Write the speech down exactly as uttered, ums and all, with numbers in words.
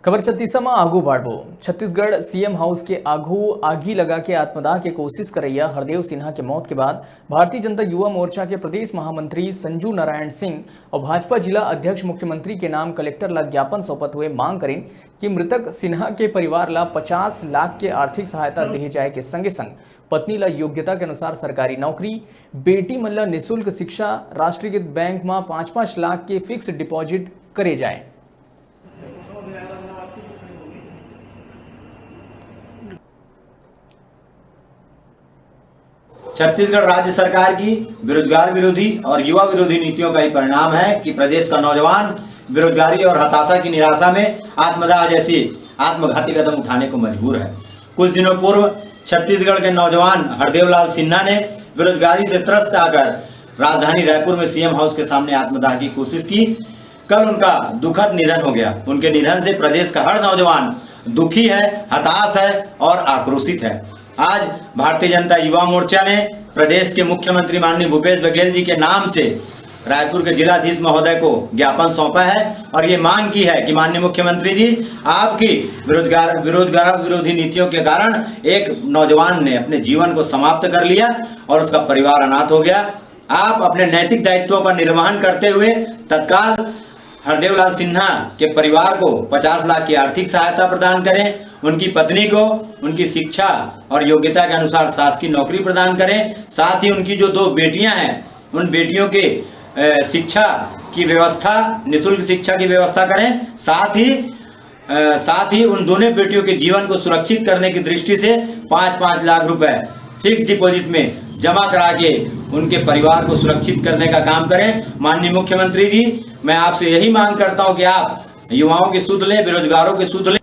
खबर छत्तीसा म आगू बढ़बो। छत्तीसगढ़ सीएम हाउस के आगू आगी लगा के आत्मदाह के कोशिश करैया हरदेव सिन्हा के मौत के बाद भारतीय जनता युवा मोर्चा के प्रदेश महामंत्री संजू नारायण सिंह और भाजपा जिला अध्यक्ष मुख्यमंत्री के नाम कलेक्टर ला ज्ञापन सौंपत हुए मांग करिन कि मृतक सिन्हा के परिवार ला पचास लाख के आर्थिक सहायता दिए जाए के संगे संग पत्नी ला योग्यता के अनुसार सरकारी नौकरी, बेटी मन ला निशुल्क शिक्षा, राष्ट्रीयकृत बैंक म पाँच पाँच लाख के फिक्स डिपॉजिट करे जाए। छत्तीसगढ़ राज्य सरकार की बेरोजगार विरोधी और युवा विरोधी नीतियों का ही परिणाम है कि प्रदेश का नौजवान बेरोजगारी और हताशा की निराशा में आत्मदाह जैसी आत्मघाती कदम उठाने को मजबूर है। कुछ दिनों पूर्व छत्तीसगढ़ के नौजवान हरदेव लाल सिन्हा ने बेरोजगारी से त्रस्त आकर राजधानी रायपुर में सीएम हाउस के सामने आत्मदाह की कोशिश की। कल उनका दुखद निधन हो गया। उनके निधन से प्रदेश का हर नौजवान दुखी है, हताश है और आक्रोशित है। आज भारतीय जनता युवा मोर्चा ने प्रदेश के मुख्यमंत्री माननीय भूपेश बघेल जी के नाम से रायपुर के जिलाधीश महोदय को ज्ञापन सौंपा है और ये मांग की है कि माननीय मुख्यमंत्री जी, आपकी बेरोजगार, बेरोजगार विरोधी नीतियों के कारण एक नौजवान ने अपने जीवन को समाप्त कर लिया और उसका परिवार अनाथ हो गया। आप अपने नैतिक दायित्वों का निर्वहन करते हुए तत्काल हरदेवलाल सिन्हा के परिवार को पचास लाख की आर्थिक सहायता प्रदान करें, उनकी पत्नी को उनकी शिक्षा और योग्यता के अनुसार शासकीय नौकरी प्रदान करें, साथ ही उनकी जो दो बेटियां हैं, उन बेटियों के, अ, शिक्षा की व्यवस्था, निशुल्क शिक्षा की व्यवस्था करें, साथ ही, अ, साथ ही उन दोनों बेटियों के जीवन को सुरक्षित करने की दृष्टि से पाँच पाँच लाख रुपए फिक्स्ड डिपॉजिट में जमा करा के उनके परिवार को सुरक्षित करने का काम करें। माननीय मुख्यमंत्री जी, मैं आपसे यही मांग करता हूं कि आप युवाओं की सुध लें, बेरोजगारों की सुध लें।